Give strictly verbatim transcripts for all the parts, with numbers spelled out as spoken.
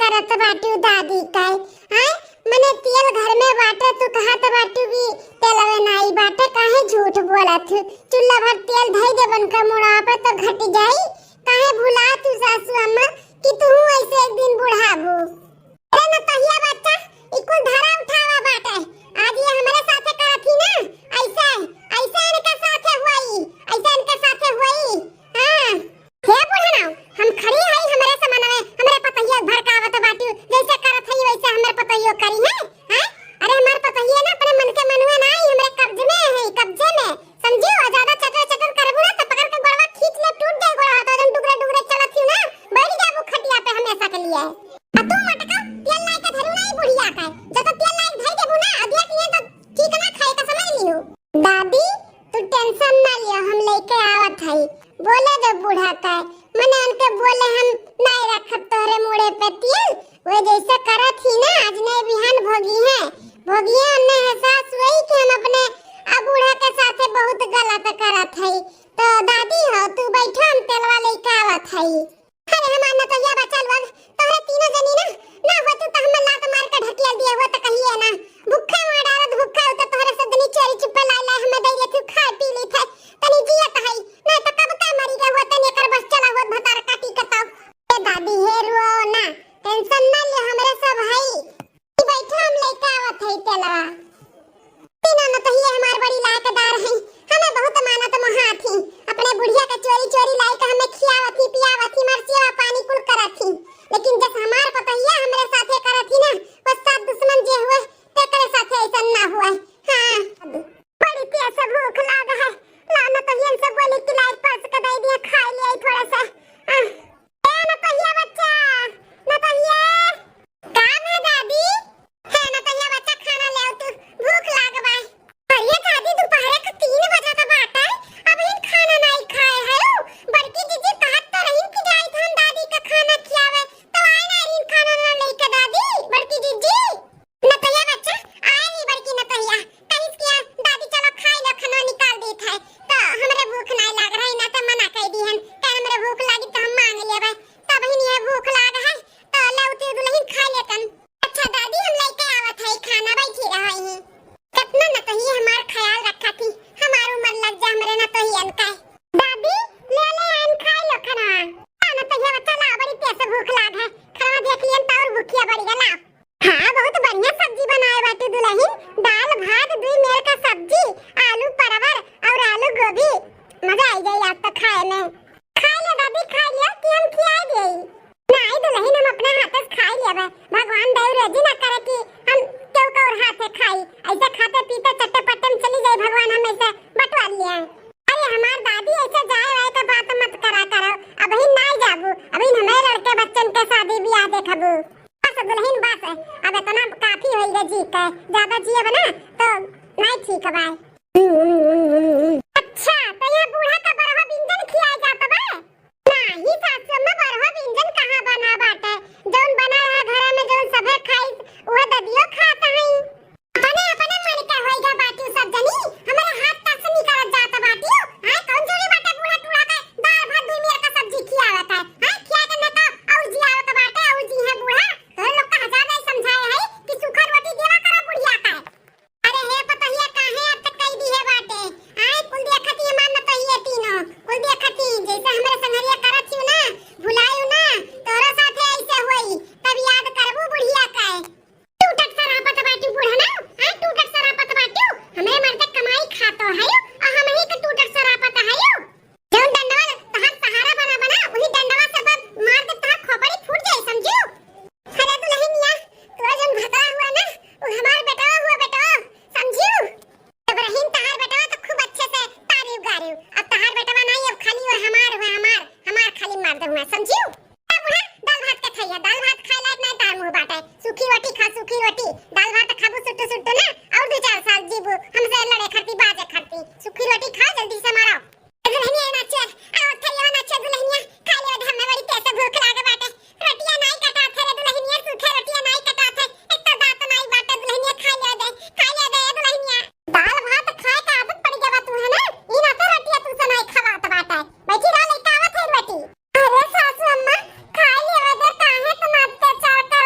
करत बाटू दादी का, हैं? मने तेल घर में बाटे, तू कहत बाटू कि तेलवे नाई बाटे, काहे झूठ बोलत हू? चूल्हा भर तेल धई देबन का मुड़ा पे तो घट जाई। काहे भुला तू सासू अम्मा कि तू ऐसे एक दिन बुढ़ाबू? अरे नतहिया बच्चा, ई कुल धरा उठावा बाटे। आज ये हमरे साथे करत ही ना, ऐसे, ऐसे इनके साथे हुई, ऐसे इनके साथे हुई। हाँ। हे बुढ़ना, हम खड़ी हई, हमरे समनवे, हमरे पतहिया भड़कावत बाटू, जैसे करत हई वैसे हमरे पतहियो करी है, हैं? अरे हमार पतहिया ना अपने मन के मनवे ना आई, हमरे कब्ज में है, कब्जे में, समझियो? और ज्यादा चटर चटर करबू ना तो पकड़ के गोड़वा खींच ले, टूट जाए गोड़वा, तो एकदम डुगरे डुगरे चलत ही ना, बैठ जाबू खटिया पे हमेशा के लिए। आ तू मटका, तेल लाई के धरू ना ई बुढ़िया का, जब तो तेल लाई के धर देबू ना, अदिया के लिए तो ठीक ना खाए का समझ लियो। दादी, तू tension ना लियो, हम लेके आवत हई। बोले दो बूढ़ा का, मने उनके बोले हम नाई रखब तोहरे मुड़े पे तेल, वो जैसे करत ही ना, आज नहीं बिहान भोगी है, भोगी है, उन्हें एहसास हुई कि हम अपने आ बूढ़ा के साथे बहुत गलत करत हई। तो दादी हो, तू बैठो, हम तेलवा लेके आवत हई। अरे हमार नतहिया बच्चा लोग, तोहरे तीनों जनी ना, ना होतू त हमें लात मार के ढकेल दिए हुआ त कहिए ना। भूखे मार डालत, भूखे होते तोहरे सब जनी चोरी चुप्पे लाई लाई हमें दे देतू, खाए पी ली थे। तनी जियत हई, ना त कब का मरी गए हुआ तनी एकर बस चला हुआ भतार काटी कताओ। ए दादी हे रुओ ना, tension ना ले, हमरे सब हई। बैठो, हम लेके आवत हई तेलवा। तीनों नतहिए हमार बड़ी लायकदार हैं, हमें बहुत मानत मोहात ही। अपने बुढ़िया के चोरी चोरी लाई के हमें खियावत ही, पियावत ही, मार सेवा पानी कुल करत ही। लेकिन जस हमार पतहिया हमरे साथे करत ही ना, वो सात दुश्मन जे हुए, तेकरे साथे ऐसन ना हुए। हाँ, बड़ी तेज से भूख लाग है। ला नतहियन से बोली कि लाइट परस के दे दिया, खाई लिया थोड़ा सा। हाँ। ए नतहिया बच्चा, नतहिया। का भा दादी? हे नतहिया बच्चा, खाना ले आव तू, भूख लाग बा। अरे दादी, दोपहर के तीन बजत बाटे, अबहिन खाना नाई खाए हऊ। बड़की जीजी कहत तो रहिन कि जाइत हम दादी का खाना खियावे, तो आए ना रहिन खाना ना लेके दादी, बड़की जीजी। नतहिया बच्चा, आए ही बड़की नतहिया, कहिस कि आ, दादी चलो खाई लो, खाना निकाल देत है, तो हमरे भूख नाई लाग रही ना, तो मना कह दी हन, कह हमरे भूख लागी तो हम मांग लेबे, तबहिन ये भूख लाग है, तो ले उती दुलहिन खा लेतन। अच्छा दादी, हम लेके आवत हई खाना, बैठी रहो यहीं। कितना नतही हमार ख्याल रखा थी, हमार उम्र लग जा हमरे नतहियन का। दादी, ले ले आइन खाई लो खाना। आ नतहिया बच्चा, लाओ, बड़ी तेज से भूख लाग है, खाना देख लियन तो और भूखिया बढ़ गया, लाओ। हाँ, बहुत बढ़िया सब्जी बनाए बाटी दुलहिन, दाल भात दुई मेल का सब्जी, आलू परवर और आलू गोभी, मजा आई जाई आज तो खाए में। खाई ले दादी, खाई ले कि हम खियाई देई। नाई दुलहिन, हम अपने हाथे से खाई लेबे। भगवान दया रोजी ना करे कि हम केहू का और हाथे खाई। ऐसे खाते पीते चट्टे पट्टे में चली जाई, भगवान हम ऐसे बंटवा लिए। अरे हमार दादी ऐसे जाए वाए का बात मत करा करो। अबहिन नाई जाबू, अबहिन हमें लड़के बच्चन के शादी ब्याह देखबू। बस दुलहिन बस, अब इतना काफी होई रे जी के। ज्यादा जियब ना तो नाई ठीक बा। अच्छा, तो यहाँ बूढ़ा का बरहा व्यंजन खियाए जात बा? नाही सासु अम्मा, बरहा व्यंजन कहाँ बना बाटे? जौन बना रहा घर में, जौन सभे खाई, उहे ददियो खात हई। अपने, अपने मन के होइगा बाटियो सब जनी, हमरे हाथ तक से निकलत जात बाटियो। हाँ, कौन जरूरी बाटे बूढ़ा टूढ़ा के दाल भात दुई मेर का सब्जी खियावत है? हाँ, खिया के न तो और जियावत बाटे, और जी है बूढ़ा। तोहरे लोग का हजार नहीं समझाए है कि सूखा रोटी देवा करो बुढ़िया का। अरे हे पतहिया, काहे अब तक कई दिहे बाटे? आए, कुल देखत ही हमार नतहिया तीनों, कुल देखत ही, जैसे हमरे संगरिया करत हियो ना, भुलायु ना, तोरा साथे ऐसे होई, तब याद करबू बुढ़िया का। टूटत सरापत बाटू बूढ़ा ना, आए, टूटत सरापत बाटू, हमरे मर्द कमाई खातो है, और हम ही के टूटत सरापत है। जौन डंडवा तहार सहारा बना बना, वही डंडवा से अब मार दे, तहार खोपड़ी फूट जाए, समझू? अरे दुलहिनिया, तोर जौन भतरा हुआ ना, वो हमार बेटवा हुआ, बेटवा, समझू? जब रहीन तहार बेटवा तो खूब अच्छे से तारीफ गारियो, अब तहार बेटवा नहीं, अब खाली वो हमार हुआ, हमार, हमार खाली मार दे हुआ, समझू? अब हुआ दाल भात के खइया, दाल भात खाए लायक नहीं तार मुंह बाटे, सूखी रोटी खा, सूखी रोटी, दाल भात खाबू सुट्टू सुट्टू ना, और दो चार साल जीबू, हमसे लड़े खरती, बाजे खरती, सूखी रोटी खा, जल्दी से मारो। दुलहिनिया नाचे, आओ थरिया नाचे दुलहिनिया, खाई ले दे, हमें बड़ी तेज से भूख लागे बाटे। रोटियां नाई कटात है रे दुलहिनिया, सूखे रोटियां नाई कटात है। एक तो दांत नाई बाटे दुलहिनिया, खाई ले दे, खाई ले दे दुलहिनिया। दाल भात खाए का आदत पड़ गवा तू है ना, ई ना तो रोटियां तू से नाई खवात बाटे। बैठी रह, लेके आवत है रोटी। अरे सासू अम्मा, खाई ले दे, काहे तुम अत्याचार कर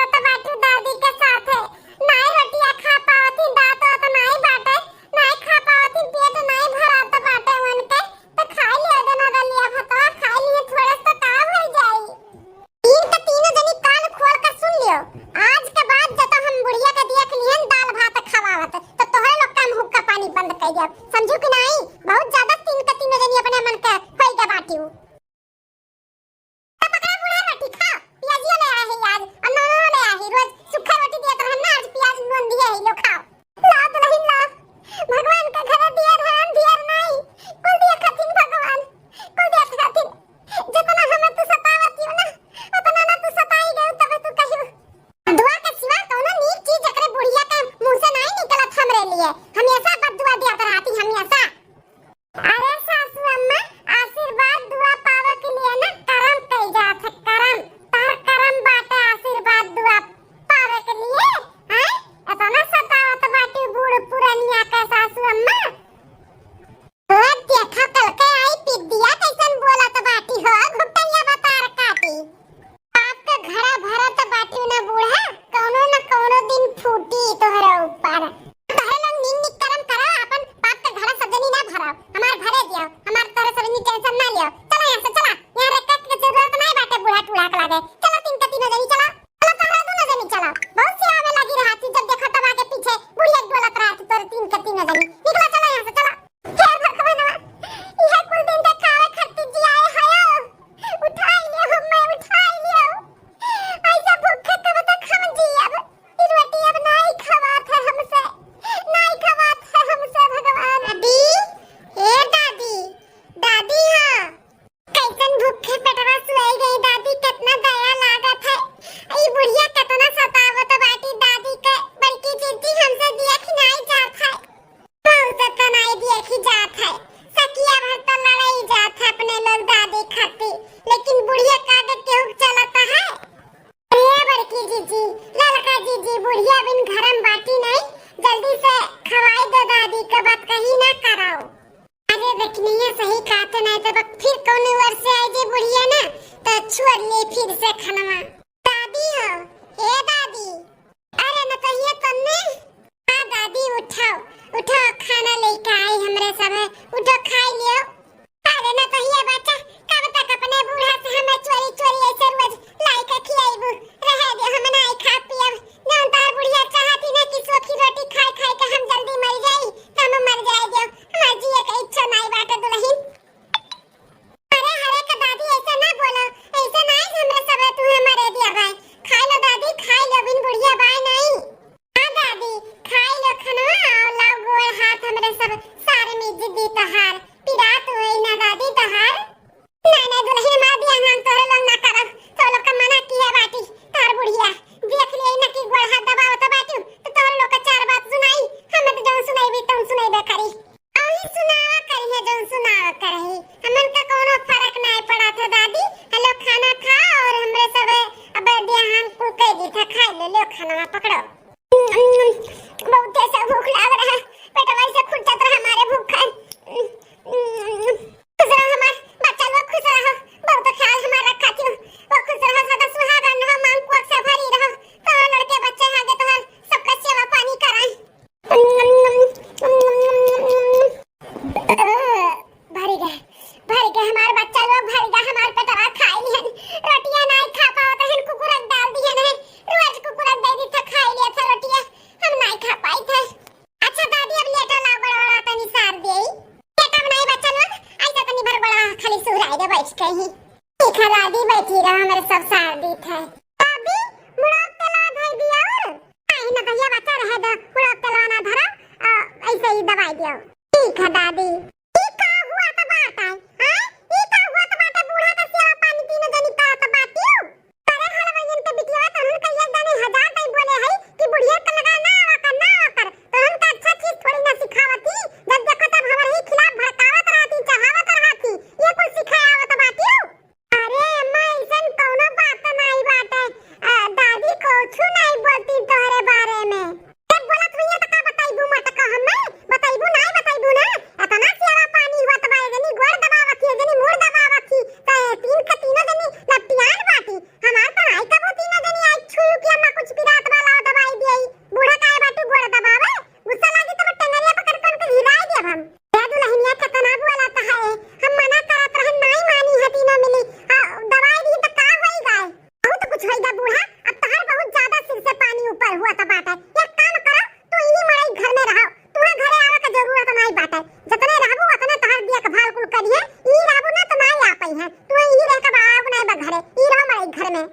लागे। चला तीन के तीनों जनी चला। चला तोहरा दोनों जनी चला। बहुत सेवा में लगी रहा थी, जब देखा तब आगे पीछे बुढ़िया डोलत रहा थी तोरे तीन के तीनों जनी। निकला चला यहाँ से, चला। हे भगवानवा, यह कुल दिन देखावे खातिर जियाए हयो। उठाई लियो हमें, उठाई लियो। ऐसा भूखे कब तक हम जियब? ई रोटी अब नाई खवात है हमसे, नाई खवात है हमसे भगवान। दादी, ए दादी, दादी हाँ। कैसन भूखे पेटवा सुआई गई दादी, कितना दया लागत है। ई बुढ़िया कितना सतावत बाटी दादी के, बड़की जिज्जी हमसे देख नाई जात है। बहुत तो नाई देखी जात है। सखिया भर तो लड़ाई जात है अपने लोग दादी खातिर, लेकिन बुढ़िया का आगे केहू चलता है? अरे बड़की जीजी, ललका जीजी, बुढ़िया बिन घरम बाटी नहीं, जल्दी से खवाई दो दादी के, बात कहीं ना कराओ। अरे बकनिया सही कहते नहीं तो बक-, फिर कौन ओर से आई जे बुढ़िया ना, तो छोड़ ले फिर से खनवा। दादी हो, ए दादी, अरे न कहिए तन्ने। हाँ दादी, उठाओ, उठाओ, खाना लेके आई हमरे सब है, उठो खाई लियो। अरे न कहिए बच्चा, कब तक अपने बूढ़ा से हमें चोरी चोरी ऐसे रोज लाई के खियाइबू? रहे दे, हम नाई खा पियब। जौन तोहर बुढ़िया चाहती ना कि सूखी रोटी खाए खाए के हम जल्दी मर जाई, तो हम मर जाए दे। हमार जिए के इच्छा नाई बाटे दुल्हन। अरे हरे के दादी, ऐसे ना बोलो, ऐसे नाई हमरे सब तुम्हें मरे दिया भाई। खाई लो दादी, खाई लो, बिन बुढ़िया बाय नाई। हाँ दादी, खाई लो खनवा, आओ लाओ गोड़ हाथ हमरे सब सारे में इज्जत दी तहार। पिरात होई ना दादी तहार। ना ना दुल्हन मार दिया हम तोरे लोग ना करब। तो लोग का मना किया बाटी, तोहर बुढ़िया। देख लिए ना कि गोड़ हाथ दबावत बाटी, तो तोहर लोग का चार बात सुनाई, हम तो जौन सुनाई भी तौन सुनाई बे करी। अउरी सुनावा करिहे जौन सुनावा करही, हमन का कौनो फर्क नाय पड़त है दादी। हेलो, खाना खा और हमरे सब अब बिहान कुल कह दी था, खाई ले, लो खाना पकड़ो। बहुत ऐसा भूख लाग रहा, पेटवा से खुरचत रहा हमारे भूख है। खुश रहो हमार बच्चा लोग, खुश रहो, बहुत ख्याल हमार रखा थियो। वो खुश रहो, सदा सुहागन रहो, मांग कोख से भरी रहो। तो लड़के बच्चे आगे तो हर सबका सेवा पानी कराई। भर गए, भर गए हमार बच्चा लोग, भर गए हमार पेटवा, खाई लिहन। रोटिया नाई खा पावत हन, कुकुरक डाल दिहन है। रोज कुकुरक दे दी था, खाई लिया था रोटिया, हम नाई खा पाई थे। अच्छा दादी, अब लेटा ला, बड़ा बड़ा तनी सार देई। लेटा बनाई बच्चा लोग, ऐसा तनी भर बड़ा खाली सुहराई दे बैठ के ही। ठीक है दादी, बैठी रहो, मेरे सब सार दी थे। दादी, मुड़ो के ला धई दिया और काहे न भैया बच्चा रहे दो, मुड़ो के ला ना धरा, आ, ऐसे ही दवाई दियो। ठीक है दादी। ई का हुआ तो बात है, हैं? ई का हुआ तो बात है, बूढ़ा का सेवा पानी तीनों जनी करत बाटियो। अरे हलवाइयन के बिटिया, तोहन का एक जाने हजार दाई बोले है कि बुढ़िया के लगा ना आवा कर, ना आवा कर। तोहन का अच्छा चीज थोड़ी ना सिखावत ही। जब देखो तब हमरे ही खिलाफ भड़कावत रहती, चढ़ावत रहती। ये कुल सिखाए आवत बाटियो। अरे अम्मा, ऐसन कौनो बात नाई बाटे। अ, दादी कुछु नाई बोलती तोहरे बारे में। जब बोलत हुई है तो का बताइबू मटका हमें? बताइबू नाई बताइबू ना? इतना सेवा पानी हुआ तो भाई जनी गोड़ दबावत ही, जनी मुड़ दबावत ही। तो तीन के तीनों जनी लपटियान बाटी। हमार तो नाई कबो तीनों जनी आई छुयू कि अम्मा कुछ पिरात वाला दवाई दिए। बूढ़ा काहे बाटू गोड़ दबावे? गुस्सा लागी तब टंगरिया पकड़ के उनके हिलाई देब हम। ए दुल्हनिया केतना बोलत है, हम मना करत रहन, नाई मानी है तीनों मिली। आ, दवाई दी तो का होई गाय? बहुत कुछ होई गा बूढ़ा, अब तोहर बहुत ज्यादा सिर से पानी ऊपर हुआ तो बात है। एक काम करो, तू इही मड़ई घर में रहो, तुहा घरे आवे के जरूरत नाई बाटे। जतने रहबू उतने तोहर देखभाल कुल करिए, ई रहबू ना तो नाई आ पाई है। तू इही रह के बड़ा नाई बा घरे, ई रहो मड़ई घर में।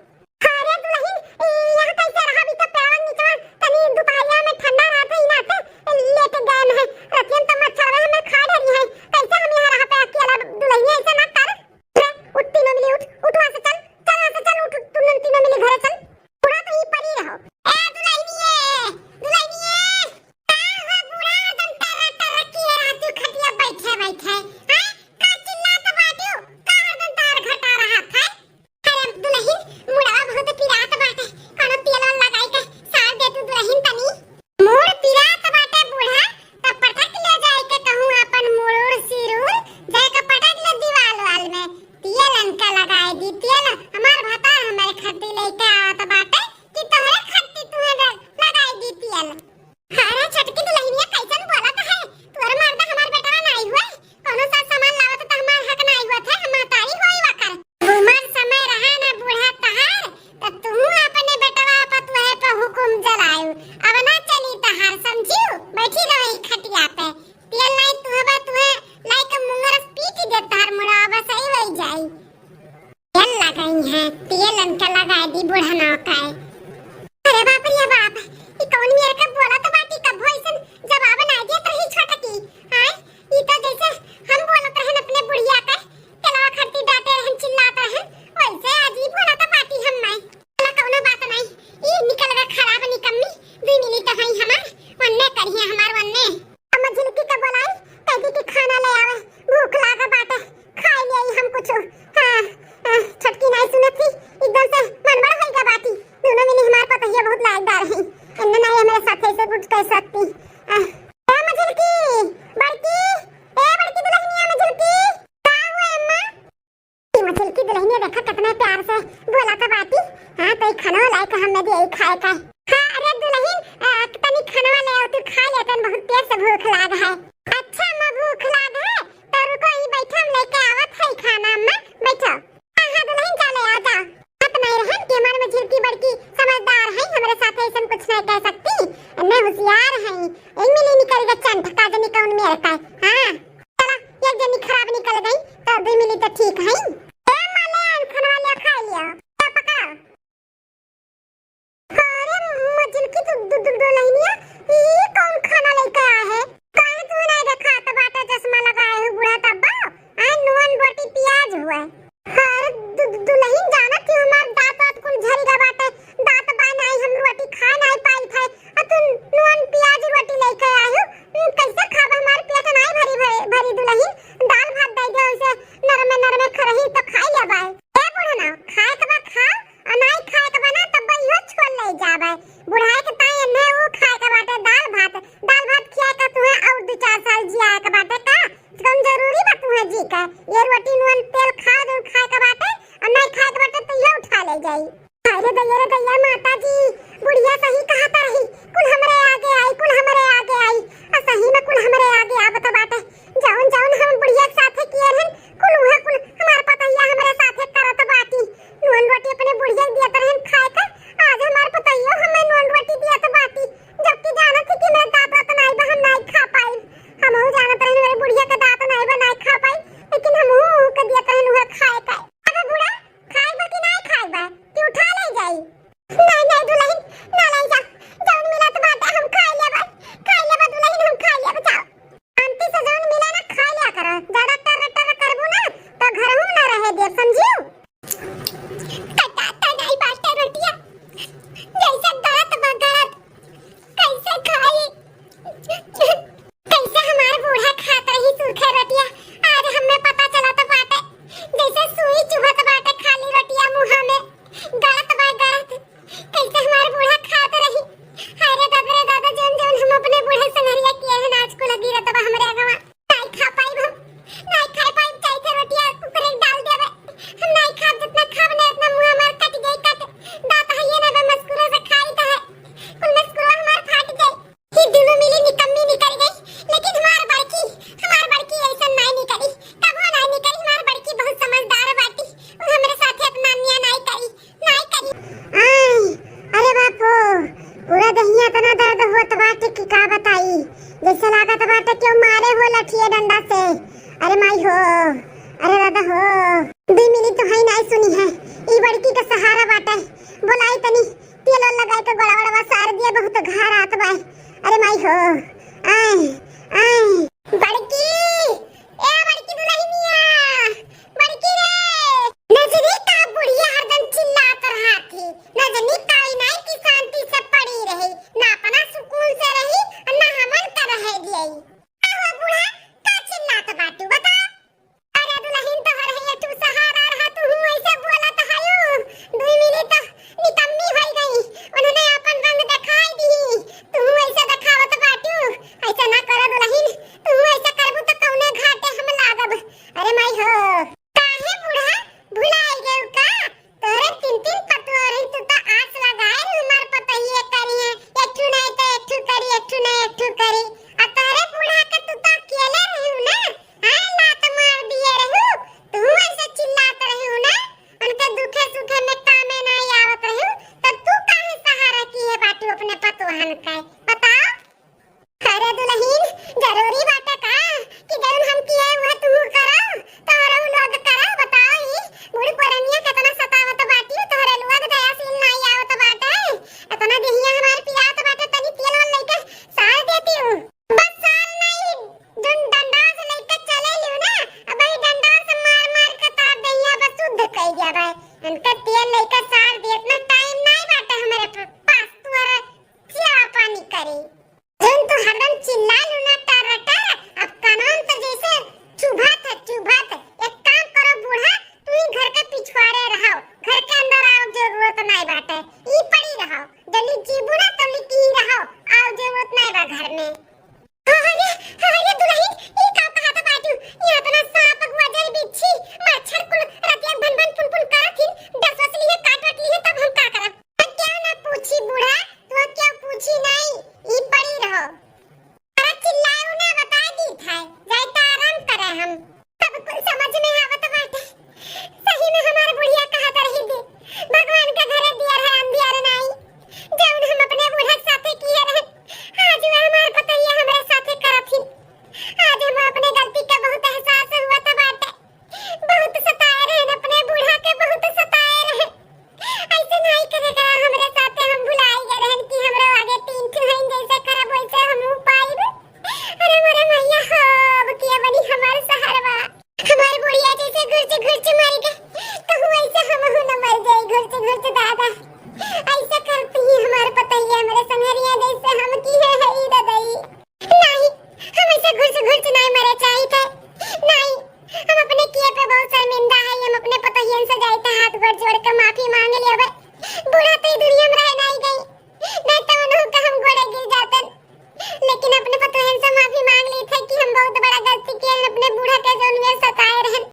अरे दुल्हन, ई यहाँ कैसे रहब? ई तो पेड़वा नीचवा तनी दुपहरिया में ठंडा रहत है, ई नाते लेट गए हैं। रतियन तो मच्छरवा हमें खा डरी है, कैसे हम यहाँ रह पे अकेला? दुल्हनिया ऐसे ना कर। उठ, उठ तीनों मिली, उठ, उठ वहाँ से चल, चल वहाँ से चल, उठ, उठ, तुम तीनों मिली घरे चल। पूरा तो ई परी रहो। ए दुल्हनिये, दुल्हनिये, का हो बूढ़ा एकदम टर्रा टर्रा किए रहतू खटिया बैठे बैठे, हैं? का चिल्लात बाटू? का हरदम तार घटा रहत है? अरे दुल्हन, मुड़ा तेल इनका लगाए दी बुढ़ना का। अरे बाप रे बाप, ई कौन मेर का बोलत बाटी, कबो ऐसन जवाब ना देत रही छोटकी। आय, ई तो जैसे हम बोलत रहन अपने बुढ़िया का, तेलवा खरती डांटे रहन, चिल्लात रहन, वैसे आज ई बोलत बाटी हम मैं। चला कौनो बात नहीं, ई निकल गए खराब निकम्मी, दुई मिली तो हई हमार, वन्ने करिए हमार वन्ने। अम्मा झिलकी के बोलाई, कह दी कि खाना ले आवे, भूख लागे बाटे, खाई ले आई हम कुछ। हाँ, हाँ, छोटकी नहीं सुनत थी, एकदम से मनबड़ होई गा बाटी। दोनों मिली हमार पतहिया बहुत लायकदार है, इन्ने नहीं हमारे साथ ऐसे कुछ कह सकती। आ, ए अम्मा झिलकी, बड़की, ए बड़की दुल्हनिया अम्मा झिलकी, का हुआ अम्मा? ई मझिलकी दुल्हनिया देखा कितना प्यार से बोला था बाटी। हाँ, तो ई खाना लाए का हमने दिया, ई खाए का। हाँ, अरे दुल्हन, अ, तनी खाना ले आओ, तू खा ले, तन बहुत तेज से भूख लाग है। अच्छा अम्मा, भूख लाग है, तो रुको, ई बैठो, हम लेके आवत है खाना, अम्मा, बैठो। हाँ, हाँ, दुल्हन, जा ले आ, जा। बात नहीं रहन कि हमार मझिलकी बड़की समझदार है, हमरे साथ ऐसन कुछ नहीं कह सकती, इन्ने होशियार है, ई मिली निकल के चंट का जनी कौन मेर का। हाँ। चला, एक जनी खराब निकल गई, तो दुई मिली तो ठीक है। ए माले, खाना ले खा लिया। तो पकड़ा। अरे, मझिलकी दु-, दु-, दु-, दुल्हनिया, ई कौन खाना लेके आए है? काहे तू नहीं देखा तो बाटे चश्मा लगाए हो बूढ़ा तब्बा? आ, नून रोटी प्याज हुआ। अरे, दु-, दु-, दुल्हन जानत ही हमार दांत वात कुल झरी गा बाटे। दांत बा नहीं, हम रोटी खा नहीं पाई थे। आ तू नून प्याज रोटी लेके आए हो। हम्म, कैसे खाब? हमार पेट नाई भरी, भरी, भरी दुलहिन। दाल भात दे दे, उसे नरमे, नरमे खरही तो खाई लेबै। ए बुढ़ना, खाए के बा खा, और नाई खाए के बा ना, तब इहो छोड़ ले जाबै। बुढ़ाए के ताई एन्हे ऊ खाए के बाटे दाल भात। दाल भात खिया के तुहे और दू चार साल जिया के बाटे का? कौन जरूरी बा तुहे जी के? ये रोटी नून तेल खा, जो खाए के बाटे, और नाई खाए के बाटे तो इहो उठा ले जाई। अरे दैया रे दैया, माता जी, बुढ़िया सही कहत रही, कुल हमरे आगे आई, कुल हमरे आगे आई। आ सही में कुल हमरे आगे आवत बाटे। जौन जौन हम बुढ़िया के साथे किए रहन, कुल उहे कुल हमार पतैया हमरे साथे करत बाटी। नून रोटी अपने बुढ़िया के दियत रहन खाए के, आज हमार पतैयो हमें नून रोटी दियत बाटी। जबकि जानत थी कि मेरे दांत वात नाई बा, हम नाई खा पाई। हमहू जानत रहन मेरे बुढ़िया के दांत नाई बा, नाई खा पाई, लेकिन हमहू के दियत रहन उहे खाए के। अबे बूढ़ा, खाइबा कि नाई खाइबा कि उठा ले जाई? नाई, नाई दुलहिन, ना ले जा। जौन मिलत बाटे हम खाई लेबे, खाई लेबे दुलहिन, हम खाई लेबे, जाओ। शांति से जौन मिले ना खाई लिया करो। ज्यादा टर टर करबू ना तो घरहू ना रहे देब, समझियो? कटा तो नाई बाटे रोटिया, जैसे गलत बा गलत, कैसे खाई? कैसे हमार बूढ़ा खात रही सूखे रोटिया, आज हमें पता चलत बाटे। जैसे सुई चुभत बाटे खाली रोटिया मुँहा में, गलत बा गलत। कैसे हमार बूढ़ा खात रही। हाय रे दादा रे दादा, जौन जौन हम अपने बूढ़े संगरिया किए हैं, आज कुल गिरत बा हमरे अगवा। नाई खा पाइब हम, नाई खा पाइब, चाहे थे रोटिया कुकर में डाल देबे। हम नाई खाब, जितना खाब ना उतना मुँह हमार कट जाई कट। दांत हइये ना बे, मस्कुरा से खाई तो है, कुल मस्कुरा हमार फाट जाई। ई दुनो मिली निकम्मी निकल गई, लेकिन हमार बड़की, हमार बड़की ऐसन नाई निकली, कबो नाई निकली। हमार बड़की बहुत समझदार बाटी, उ हमरे साथे अपना अन्याय नाई करी, नाई करी। आय, अरे बाप हो, पूरा दहिया इतना दर्द होत बाटे कि का बताई, जैसे लागत बाटे केहू मारे हो लठिए डंडा से। अरे माई हो, अरे दादा हो, दुई मिनट तो है नाई सुनी है, ई बड़की का सहारा बाटे, बोलाई तनी। तेल ओल लगाए के गोड़ा वोड़वा सार दिया, बहुत घार आत बा। अरे माई हो, आय, आय। बड़की, ए बड़की दुलहिनिया, बड़की रे। नजनी का बुढ़िया हरदम चिल्लात रहा थी, नजनी का ई नाई की शांति से पड़ी रही, ना अपना सुकून से रही, ना हमन का रहे दियई। का हो बूढ़ा, का चिल्लात बाटू, बताओ? अरे दुलहिन, तोहर है एक ठो सहारा रहा, तू हूँ ऐसे बोलत हयू। दुई मिनट तो निकम्मी होई गई, उन्होंने अपन रंग दिखाई दी। तू हूँ ऐसे दिखावत बाटू, ऐसे ना करो दुलहिन, तू हूँ ऐसे करबू तो कौने घाटे हम लागब। अरे माई हो, काहे बूढ़ा भुलाई गयू का? तोहरे तीन तीन पतोह रही, तू तो आस लगाए रही हमार पतोहिए करी है, एक ठो नहीं तो एक ठो करी, एक ठो नहीं एक ठो करी। आ तोहरे बूढ़ा के तू तो अकेले रही ना, हाँ, लात मार दिए रहू, तू ऐसे चिल्लात रहू ना, उनके दुखे सुखे में कामे नाई आवत रहू, तो तू काहे सहारा किहे बाटू अपने पतोहन का, बताओ? अरे दुलहिन, जरूरी बाटे का कि जौन हम किहे उहे तू करो, तोहरो लोग करो, बताओ ई बूढ़ पुरनिया केतना सतावत बा। एक सार दे, इतना टाइम नाहीं बाटे हमरे प-, पास तोहरे सेवा पानी करी। जौन तू हरदम चिल्लालू ना टर टर, अब कानून तो जैसे चुभत है, चुभत है। एक काम करो बूढ़ा, तू ही घर के पिछवाड़े रहो, घर के अंदर आओ जरूरत नाहीं बाटे, ई पड़ी रहो। जल्दी जीबू ना तल्ली की रहो, आओ जरूरत नाहीं बा घर में। अरे, अरे दुलहिन, ई का कहत बाटू? ई इतना साँप, गजर, बिच्छी, मच्छर कुल रतिया भन भन फुन फुन करत हिन, डस वस लिहे, काट वाट लिहे, तब हम का करब? तो क्यों ना पूछी बूढ़ा, तो क्यों पूछी नाहीं, ई पड़ी रहो। अरे चिल्लाओ ना, बताइ दी था, जाई त आराम करे हम। सब कुछ समझ में आवत बाटे। सही में हमार बुढ़िया कहत रही थी, भगवान के घरे दियर है अंधियर नाई। जौन हम अपने बूढ़ा के साथे किए रहे, आज वह हमार पतैया हमरे साथे करत ही। आज हम अपने गलती के बहुत एहसास हुआ था बाटे। बहुत सताए रहे अपने बूढ़ा के, बहुत सताए रहे। ऐसे नाई करे करा हमरे साथे, हम भुलाई गए रहन कि हमरो आगे तीन ठो हईन, जैसे करब वैसे हमहू पाइब। अरे मोरे मैया हो, अब के बनी हमार सहारवा। हमार बुढ़िया जैसे घुरच घुरच मर गए, कहूँ ऐसे हमहू न मर जाई घुरच घुरच दादा। ऐसे करती ही हमार पतैया हमरे संघरिया जैसे हम किहे हई ददई। नाहीं, हम ऐसे घुरच घुरच नाहीं मरे चाहित है। नाहीं, हम अपने किए पे बहुत शर्मिंदा है। हम अपने पतोहियन से जाइत है हाथ गोड़ जोड़ के माफी मांग लिया।